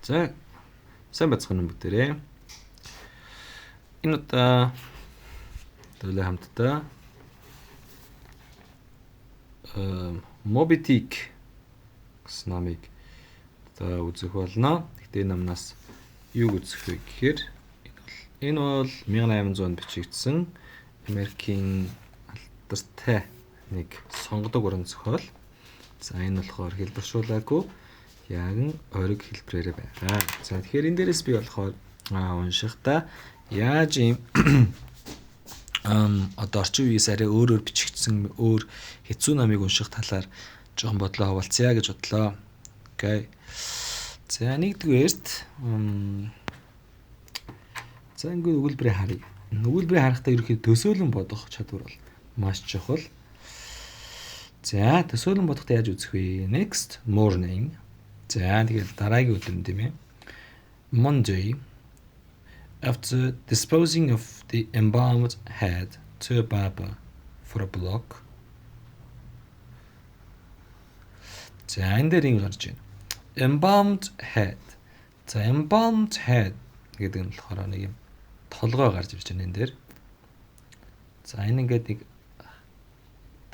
За сайн байцгаана уу бүгдээрээ. Энэ удаа төлөө хамтдаа Moby Dick гэсэн номыг одоо үзэх болно. Гэхдээ энэ номноос юуг үзэх вэ гэхээр энэ бол 1800 онд бичигдсэн Америкийн алдартай нэг сонгодог уран зохиол. За энэ болохоор хэлбэршүүлээгүй яг нь ориг хэлбэрээр байгаа. За тэгэхээр энэ дээрээс би болохоор уншихдаа яаж ийм одоо орчин үеэс арай өөрөөр бичигдсэн өөр хэцүү номыг унших талаар жоохон бодлоо хаваалцъя гэж бодлоо. Окей. За нэгдүгээрт за ингээд өгүүлбэрээ харъя. Өгүүлбэрээ харахтаа ерөнхийдөө төсөөлөн бодох чадвар бол маш чухал. За төсөөлөн бодохдоо яаж үзэх вэ? Next morning. За тэгэл дараагийн өдөр нь тийм ээ. Monday, after disposing of the embalmed head to a barber for a block. За энэ дээр ингэ гарч байна. Embalmed head. За embalmed head гэдэг нь болохоор нэг юм толгой гарч ирж байна энэ дээр. За энэ ингээд нэг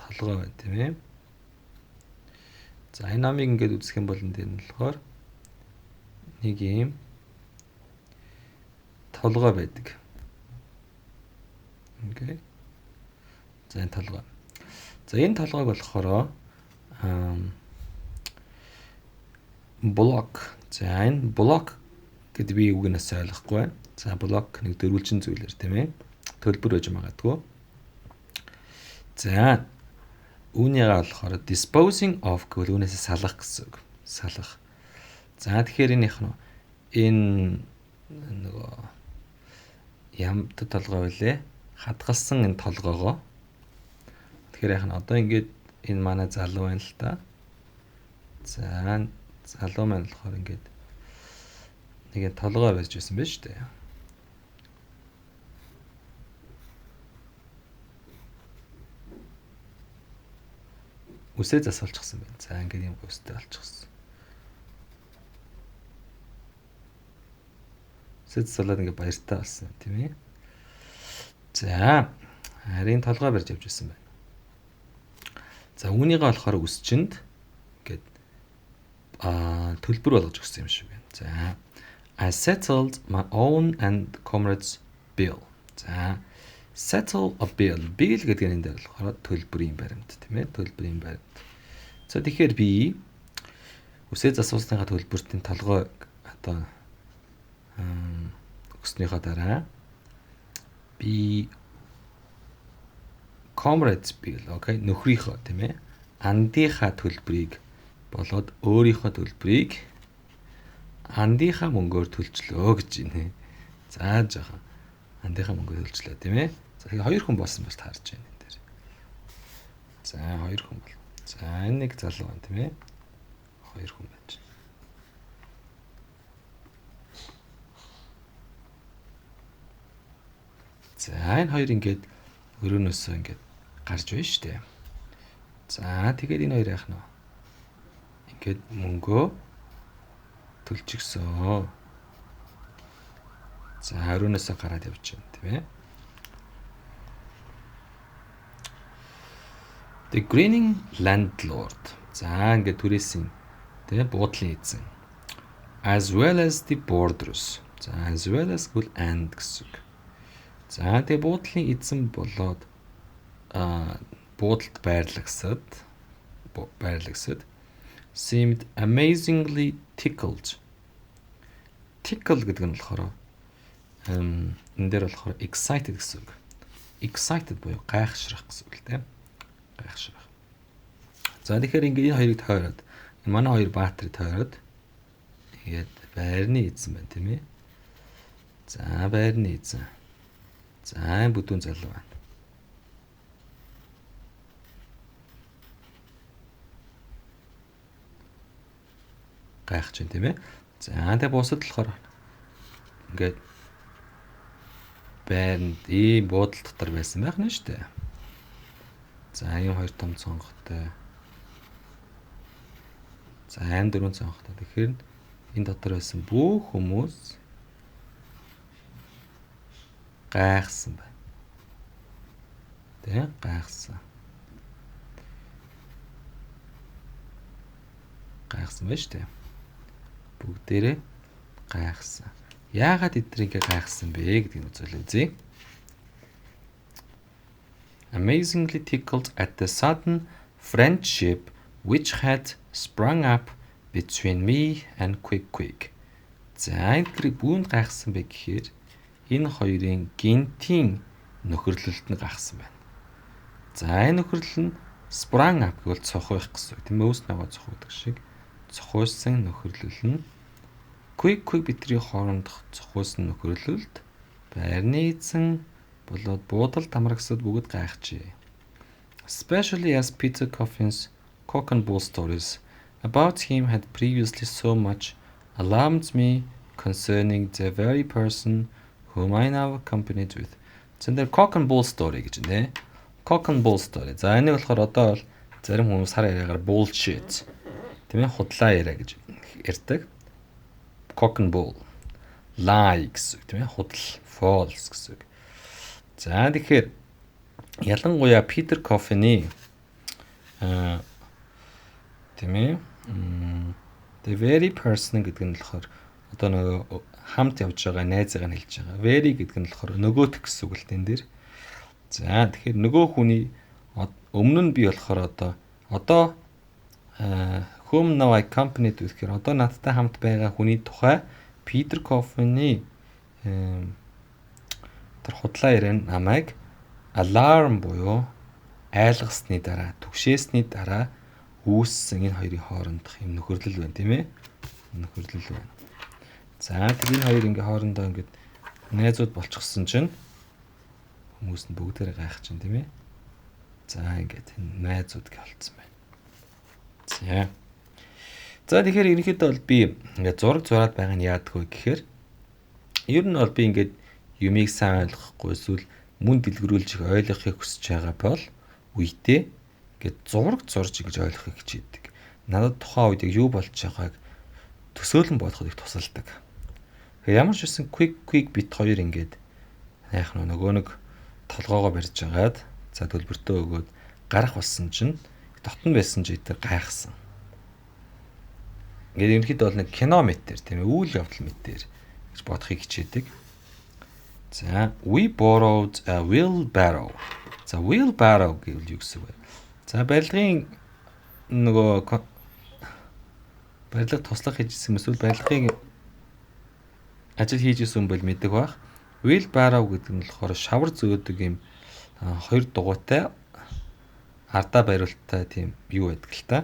толгой байна тийм ээ. За энэ номыг ингээд үзэх юм бол энэ дээр нь болохоор нэг юм толгой байдаг. Окей. За энэ толгой. За энэ толгойг болохоор блок. За энэ блок гэд би үгнээс ойлгохгүй байна. За блок нэг дөрвөлжин зүйлэр тийм ээ. Төлбөр байж магадгүй. За үүнийгээ болохоор disposing of гэвэл үүнээсээ салах гэсэн үг. Салах. За тэгэхээр энэ их нь энэ нөгөө ямт толгой байлээ. Хадгалсан энэ толгоогоо. Тэгэхээр яг нь одоо ингээд энэ манай залуу байна л та. За залуу маань болохоор ингээд нэг толгой барьж байсан байна шүү дээ. Үсээ засуулчихсан байна. За ингээд юм үстэй болчихсон. Үсээ засуулаад ингээд баяртай болсон тийм ээ. За харин толгой барьж явж байсан байна. За үүнийгээ болохоор үсчинд ингээд төлбөр болгож өгсөн юм шиг байна. За I settled my own and comrades bill. За settle a bill. Bill гэдэг нь энэ дээр болохоор төлбөрийн баримт тийм ээ, төлбөрийн баримт. За тэгэхээр би үсээ засуулсныхаа төлбөртийн толгой одоо өгснийхаа дараа би comrades bill, окей, нөхрийнхөө тийм ээ, андынхаа төлбөрийг болоод өөрийнхөө төлбөрийг андынхаа мөнгөөр төлчлөө гэж байна. За жоохон андынхаа мөнгөөр төлчлөө тийм ээ. За тэгэхээр хоёр хүн болсон бас таарч байна энэ дээр. За хоёр хүн бол. За энэ нэг залуу байна тийм ээ. Хоёр хүн байж. За энэ хоёр ингээд өрөөнөөсөө ингээд гарч байна шүү дээ. За тэгээд энэ хоёр яах нь вэ? Ингээд мөнгөө төлчихсөн. За өрөөнөөсөө гараад явж байна тийм ээ. The grinning landlord. За ингээд түрээсийн тийм буудлын эзэн. As well as the boarders. За as well as гэвэл and гэсэн үг. За тэгээ буудлын эзэн болоод буудалд байрлагсад seemed amazingly tickled. Tickle гэдэг нь болохоор энэ дээр болохоор excited гэсэн үг. Excited буюу гайхшрах гэсэн үг л дээ. Гайхшрах. За тэгэхээр ингээд энэ хоёрыг тойроод энэ манай хоёр баатрыг тойроод ингээд байрны эзэн байна тийм ээ. За байрны эзэн. За энэ бүдүүн залуу байна. Гайхаж байна тийм ээ. За тэгээ бусад болохоор ингээд байранд ийм буудал дотор байсан байх нь шүү дээ. За ийм хоёр том цонготой. За аим дөрвөн цонготой. Тэгэхээр Энэ дотор байсан бүх хүмүүс гайхсан байна. Тэ, гайхсан. Гайхсан байна шүү дээ. Бүгдээрээ гайхсан. Яагаад эдгээр ингэ гайхсан бэ гэдгийг үзэл үзье. Amazingly tickled at the sudden friendship which had sprung up between me and Quick Quick. За, эдгэрийг бүүнд гайхсан бэ гэхээр энэ хоёрын гэнтийн нөхөрлөлт нь гайхсан байна. За, энэ нөхөрлөл нь sprung up гэвэл цохих гэсэн үг. Тийм ээ, өөс наваа цохигдох шиг цохиулсан нөхөрлөл нь Quick Quick бидний хоорондох цохиулсан нөхөрлөлд байрны эзэн болоод буудал тамрагсад бүгд гайхжээ. Especially as Peter Coffin's cock and bull stories about him had previously so much alarmed me concerning the very person whom I now accompanied with. Зэн дээр cock and bull story гэж нэ. Cock and bull story. За, энийг болохоор одоо бол зарим хүмүүс хар яриагаар bullshit, тийм ээ, худлаа яриа гэж ярьдаг. Cock and bull, lie гэсэн үг, тийм ээ, худал, false гэсэн үг. За, тэгэхээр ялангуяа Питер Коффины тийм ээ, the very person гэдэг нь болохоор одоо нөгөө хамт явж байгаа найзыг нь хэлж байгаа. Very гэдэг нь болохоор нөгөөх гэсэн үг л тэн дээр. За, тэгэхээр нөгөө хүний өмнө нь би болохоор одоо whom now I accompanied гэхээр одоо надтай хамт байгаа хүний тухай Питер Коффины тэр худлаа яриа нь намайг alarm буюу айлгасны дараа, түгшээсний дараа үүссэн энэ хоёрын хоорондох юм нөхөрлөл байна, тийм ээ, нөхөрлөл байна. За, тэр энэ хоёр ингээ хоорондоо ингээд найзууд болчихсон чинь хүмүүс нь бүгдээрээ гайхаж чинь, тийм ээ. За, ингээд найзууд гэж болцсон байна. За. За, тэгэхээр ерөнхийдөө бол би ингээд зураг зураад байгаа нь яадаг вэ гэхээр ер нь бол би ингээд юмыг сайн ойлгохгүй эсвэл мөн дэлгэрүүлж их ойлгохыг хүсэж байгаа бол үедээ ингээд зураг зурж ингэж ойлгохыг хичээдэг. Надад тухайн үед яг юу болж байгааг төсөөлөн бодоход их тусалдаг. Тэгэхээр ямар ч байсан Quick Quick бит хоёр ингээд яах нь нөгөө нэг толгоогоо барьж агаад, за, төлбөртөө өгөөд гарах болсон чинь дотн байсан ч идэг гайхсан. Ингээд ерөнхийдөө бол нэг кино мэтэр, тийм ээ, үйл явдал мэтэр гэж бодохыг хичээдэг. За, we borrowed a wheelbarrow. За, wheelbarrow гэвэл юу гэсэн үг вэ? За, барилгын нөгөө барилга туслах хийжсэн эсвэл барилгын ажил хийж исэн бол мэддэг байх. Wheelbarrow гэдэг нь болохоор шавар зөөдөг юм хоёр дугуйтай ардаа бариулттай тийм юу байдаг л та.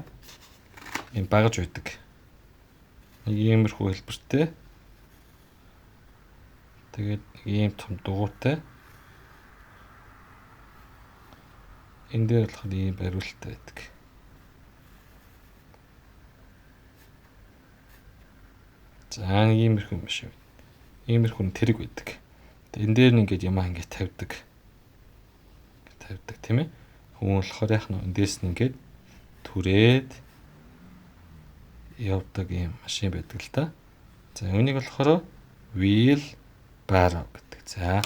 Юм багаж байдаг. Нэг иймэрхүү хэлбэртэй. Тэгээд ийм том дугуйтай. Энэ дээр болохоор ийм бариулттай байдаг. За, нэг иймэрхүү юм шиг. Иймэрхүү тэрэг байдаг. Энэ дээр нь ингээд юмаа ингээд тавьдаг. Тавьдаг, тийм ээ. Хүн болохоор яах нь эндээс нь ингээд түрээд явдаг юм машин байдаг л та. За, үүнийг болохоор wheelbarrow гэдэг. За.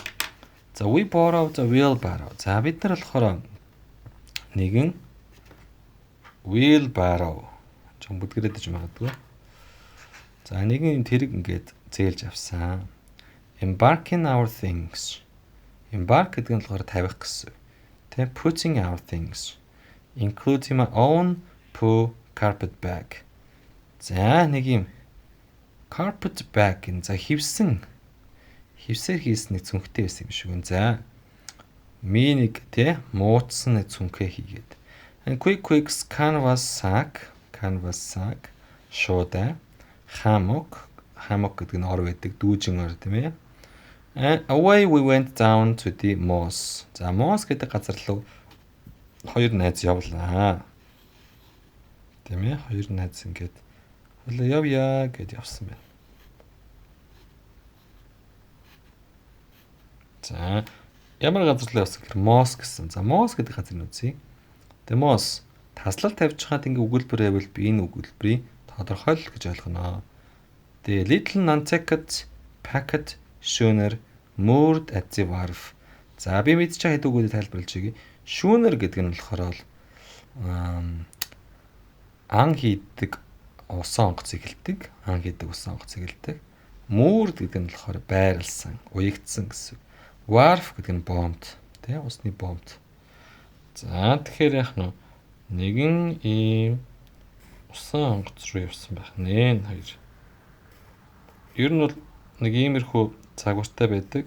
За, we borrowed a wheelbarrow. За, бид нар болохоор нэгэн wheelbarrow жон бүдгэрээд иж магадгүй. За, нэгэн тэрэг ингээд зээлж авсан. Embarking our things. Embark гэдэг нь болохоор тавих гэсэн. Тэ, putting our things, including my own poor carpet bag. За, нэг юм carpet bag энэ, за, хевсэн хевсээр хийсэн нэг цүнхтэй байсан юм шиг байна. За, миний нэг тий муутсан нэг цүнхээ хийгээд. And Quick Quick's canvas sack, canvas sack шуудаа, hammock, hammock гэдэг нь ор байдаг, дүүжин ор, тийм ээ. And away we went down to the moss. За, moss гэдэг газар руу хоёр найз явлаа. Тийм ээ, хоёр найз ингээд хойлоо явъя гэд явсан байна. За, ямар газар руу явсан гэхээр Moss гэсэн. За, Moss гэдэг газрыг үзье. Тэгээ Moss таслал тавьж хаад ингээ өгүүлбэр байвал би энэ өгүүлбэрийг тодорхойл гэж ойлгоно. The little Nantucket packet schooner moored at the wharf. За би мэдчих хэд үгүүдийг тайлбарлаж өгье. Schooner гэдэг нь болохоор ан хийдэг усан онгоцыг хэлдэг. Ан хийдэг усан онгоцыг хэлдэг. Moored гэдэг нь болохоор байрлсан, уягдсан гэсэн. Wharf гэдэг нь боомт, тий, усны боомт. За тэгэхээр яах нь нэгэн ийм усан онгоц руу явсан байх нэ энэ хоёр. Ер нь бол нэг иймэрхүү загвартай байдаг.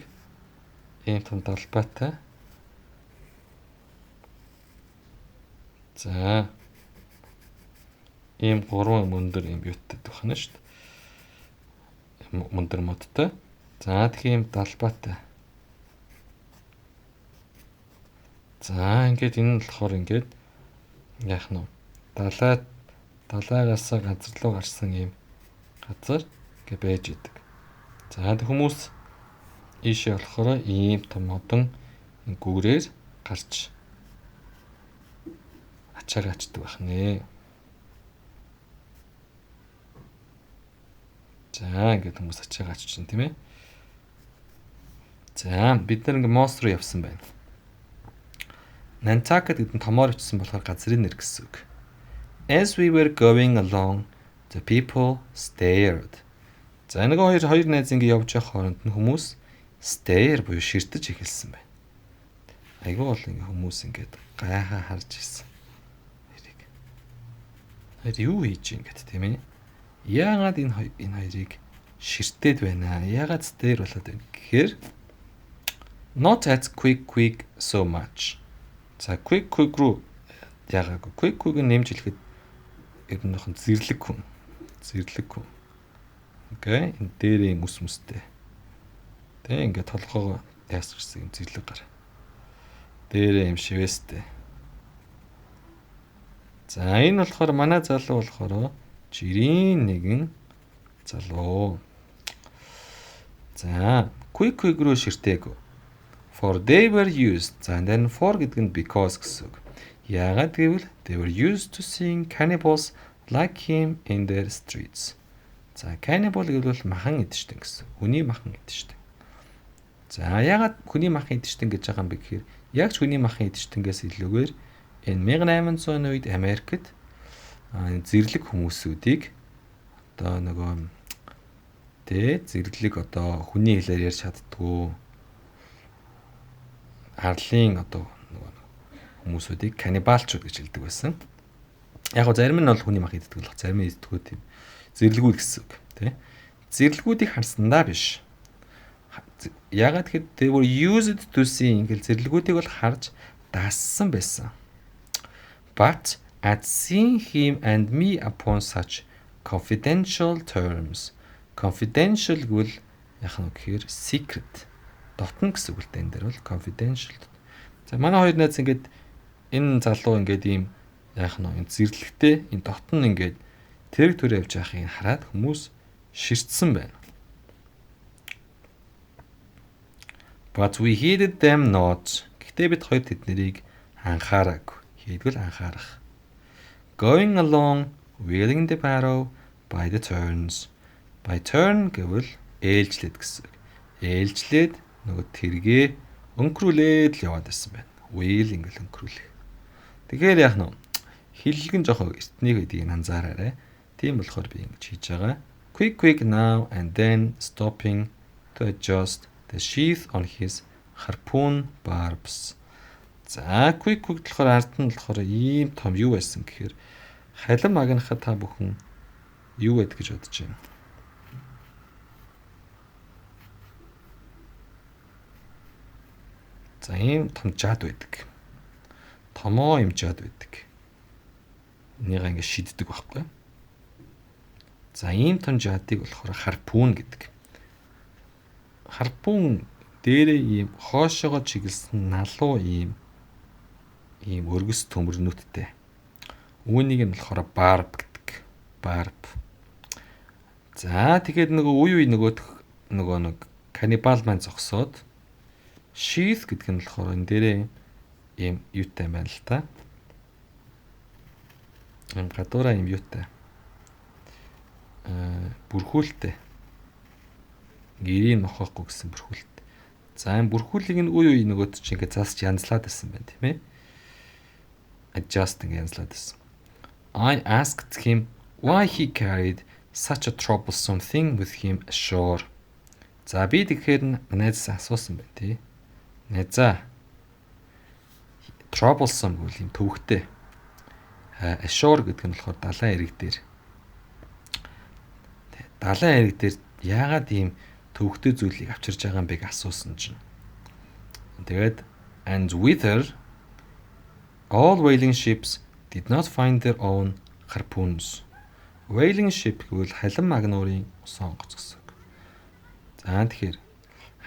Ийм том далбайтай. За ийм гурван өндөр ийм юуттай байх нь шүү дээ. Өндөр модтой. За тэгэхээр ийм далбайтай. За ингээд энэ нь болохоор ингээд яах нь вэ? Далайгаас газар руу гарсан ийм газар ингээ байж идэг. За хүмүүс ийшээ болохоор ийм том модон гүүрээр гарч ачаагаа ачдаг байх нэ. За ингээд хүмүүс ачаагаа аччихна тийм ээ. За бид нар ингээ мост руу явсан байна. Nantucket гэдэг нь томоор бичсэн болохоор газрын нэр гэсэн үг. As we were going along, the people stared. За нөгөө хоёр найз ингээ явж явах хооронд нь хүмүүс stare буюу ширтэж эхэлсэн байна. Айгүй бол ингээ хүмүүс ингээд гайхаа харж ирсэн. Хоёрыг. Хоёр юу хийж ингээд тийм ээ? Яагаад энэ хоёрыг ширтээд байна? Яагаад stare болоод байна гэхээр not at quick so much. За quick руу яагаагүй. Quick нь нэмж хэлэхэд ер нь нохон зэрлэг хүн. Зэрлэг хүн. Окей, энэ дээр юм үс мүстэй. Тэ ингээд толгоогоо яасгарсан юм зэрлэг гар. Дээрээ юм шивэстэй. За энэ болохоор манай залуу болохоор жирийн нэгэн залуу. За quick руу ширтээгүй. For they were used. За then for гэдэг нь because гэсэн үг. Яагаад гэвэл they were used to seeing cannibals like him in their streets. За cannibal гэвэл махан идчихдэг гэсэн. Хүний махан идчихдэг. За яагаад хүний махан идчихдэг гэж байгаа юм бэ гэхээр яг ч хүний махан идчихдэнгээс илүүгээр энэ 1800-ны үед Америкт зэрлэг хүмүүсүүдийг одоо нөгөө тэ зэрлэг одоо хүний хэлээр ярьж чаддгүй арлын одоо нөгөө хүмүүсүүдийг каннибалчууд гэж хэлдэг байсан. Яг го зарим нь бол хүний мах иддэг болох, зарим нь иддэггүй тийм зэрлэгүүд гэсэн үг тий. Зэрлэгүүдийг харсандаа биш. Яагаад гэхэд they were used to seeing гэл зэрлэгүүдийг бол харж дассан байсан. But at seeing him and me upon such confidential terms. Confidential гэвэл яг нь гэхээр secret дотно гэсэн үг л дээ энэ дээр бол confidential. За манай хоёр найз ингээд энэ залуу ингээд ийм яах нь энэ зэрлэгтэй энэ дотн ингээд тэрэг төрөө явж байхыг хараад хүмүүс ширтсэн байна. But we heeded them not. Гэхдээ бид хоёр тэднэрийг анхаараагүй. Хийдгэл анхаарах. Going along, wheeling the barrow by the turns. By turn гэвэл ээлжлээд гэсэн үг. Ээлжлээд нөгөө тэргээ өнгөрүүлээд л яваад байсан байна. Wheel ингээл өнгөрүүлэх. Тэгэхээр яах нь хиллэг нь жоохон эртнийг гэдгийг анзаараарай. Тийм болохоор би ингэж хийж байгаа. Quick now and then stopping to adjust the sheath on his harpoon barbs. За quick болохоор ард нь болохоор ийм том юу байсан гэхээр халим магнахад та бүхэн юу байд гэж бодож байна. За ийм том жад байдаг. Томоо юм жад байдаг. Энийг ингэ шиддэг байхгүй. За ийм том жадыг болохоор харпун гэдэг. Харпун дээрээ ийм хоошоогоо чиглэсэн налуу ийм өргөс төмөрнөттэй. Үүнийг нь болохоор барб гэдэг. Барб. За тэгээд нөгөө үе үе нөгөө нэг каннибал маань зогсоод sheath гэдэг нь болохоор энэ дээрээ ийм юутай байна л та. Ийм гадуураа ийм юутай. Бүрхүүлтэй. Гэрийг нохоохгүй гэсэн бүрхүүлэлт. За энэ бүрхүүлийг нь үе үе нөгөөд чинь ингээд засч янзлаад байсан байна, тийм ээ. Adjust ингээд янзлаад байсан. I asked him why he carried such a troublesome thing with him ashore. За би тэгэхээр найзаас асуусан байна, тий. Найзаа, troublesome гэвэл юм төвөгтэй. Ashore гэдэг нь болохоор далайн эрэг дээр. Далайн эрэг дээр яагаад ийм төвөгтэй зүйлийг авчирж байгаа юм бэ гэж асуусан чинь. Тэгээд and whether all whaling ships did not find their own harpoons. Whaling ship гэвэл халин магнуурын усан онгоц гэсэн үг. За тэгэхээр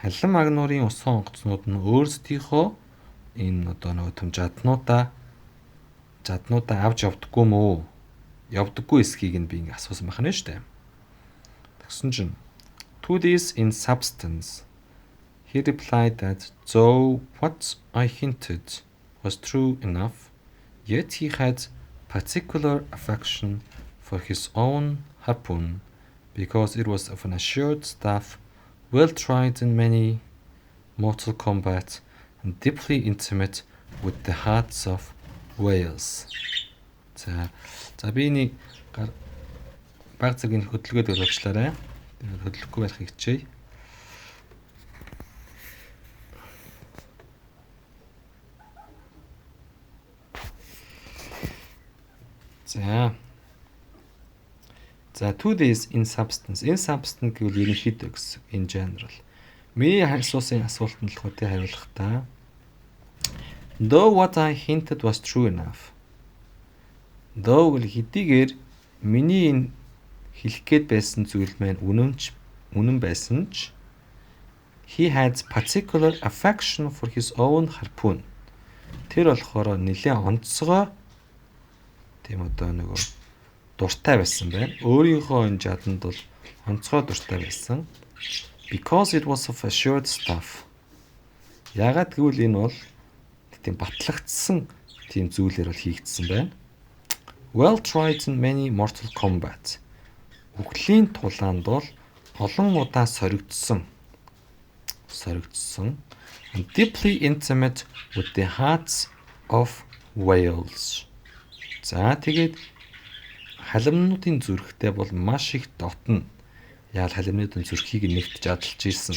халин магнуурын усан онгоцнууд нь өөрсдийнхөө энэ одоо нөгөө том жаднуудаа авч явдаггүй юм уу? Явдаггүй эсхийг нь би ингэ асуусан байх нь шүү дээ. Тэгсэн чинь to this in substance he replied that though what I hinted was true enough, yet he had particular affection for his own harpoon because it was of an assured stuff, well tried in many mortal combat and deeply intimate with the hearts of whales. За би энийг баг зэргийн хөдөлгөөд уучлаарай. Тэгээд хөдлөхгүй байхыг хичээе. За. За to this in substance. In substance гэвэл ерөнхийдөө гэсэн in general. Миний асуусан асуултанд болохоор тэ хариулах та. Though what I hinted was true enough. Though гэвэл хэдийгээр миний энэ хэлэх гээд байсан зүйл маань үнэн байсан ч he had particular affection for his own harpoon. Тэр болохоор нэлээд онцгой тийм одоо нөгөө дуртай байсан байна. Өөрийнхөө энэ жаданд бол онцгой дуртай байсан. Because it was of assured stuff. Яагаад гэвэл энэ бол тийм батлагдсан тийм зүйлээр бол хийгдсэн байна. Well tried in many mortal combat. Үхлийн тулаанд бол олон удаа соригдсон. And deeply intimate with the hearts of whales. За тэгээд халимнуудын зүрхтэй бол маш их дотно. Яг халимнуудын зүрхийг нэгт жадалж ирсэн.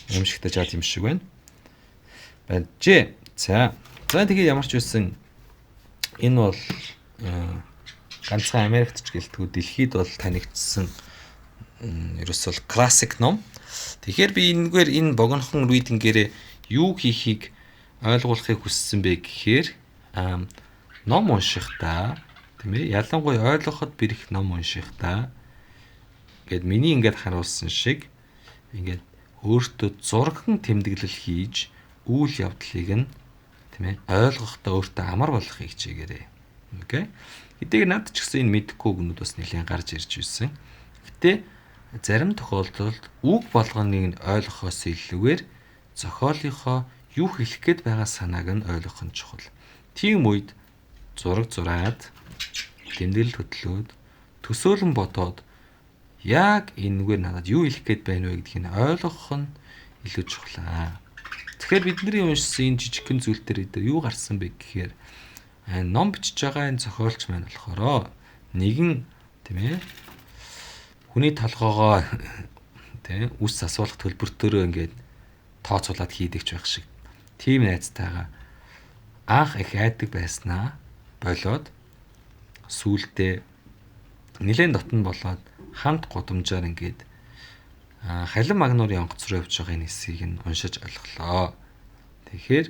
Аимшигтай жад юм шиг байна. Байжээ. За тэгээд ямар ч байсан энэ бол ганцхан Америкт ч гэлтгүү дэлхийд бол танигдсан ерөөсөө бол классик ном. Тэгэхээр би энэгээр энэ богинохон reading-гээрээ юу хийхийг ойлгуулахыг хүссэн бэ гэхээр ном уншихдаа тийм ээ ялангуяа ойлгоход бэрх ном уншихдаа ингээд миний ингээд харуулсан шиг ингээд өөртөө зурган тэмдэглэл хийж үйл явдлыг нь тийм ээ ойлгохдоо өөртөө амар болохыг хичээгээрэй. Окей. Хэдийгээр надад ч гэсэн энэ мэдэхгүй үгнүүд бас нэлээд гарч ирж ирсэн. Гэтэ зарим тохиолдолд үг болгоныг нь ойлгохоос илүүгээр зохиолынхоо юу хэлэх гээд байгаа санааг нь ойлгох нь чухал. Тийм үед зураг зураад тэмдэглэл хөтлөөд төсөөлөн бодоод яг энэгээр надад юу хэлэх гээд байна вэ гэдгийг нь ойлгох нь илүү чухал аа. Тэгэхээр бидний уншсан энэ жижигхэн зүйл дээр эдгээр юу гарсан бэ гэхээр ном бичиж байгаа энэ зохиолч маань болохоор нэгэн тийм ээ хүний толгоогоо тийм үс асуулах төлбөртөөрөө ингээд тооцоолоод хийдэг ч байх шиг тийм найзтайгаа анх их айдаг байснаа болоод сүүлдээ нэлээд дотн болоод хамт гудамжаар ингээд халин магнуурын онгоц руу явж байгаа энэ хэсгийг нь уншиж ойлголоо. Тэгэхээр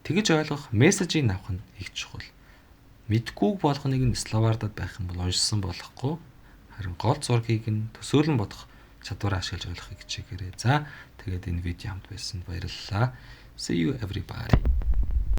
тэгж ойлгох мессежийг авах нь их чухал. Мэдгүй болгоныг нь словардад байх юм бол уншсан болохгүй. Харин гол зургийг нь төсөөлөн бодох чадвараа ашиглаж ойлгохыг хичээгээрэй. За тэгээд энэ видео хамт байсан баярлалаа. See you everybody.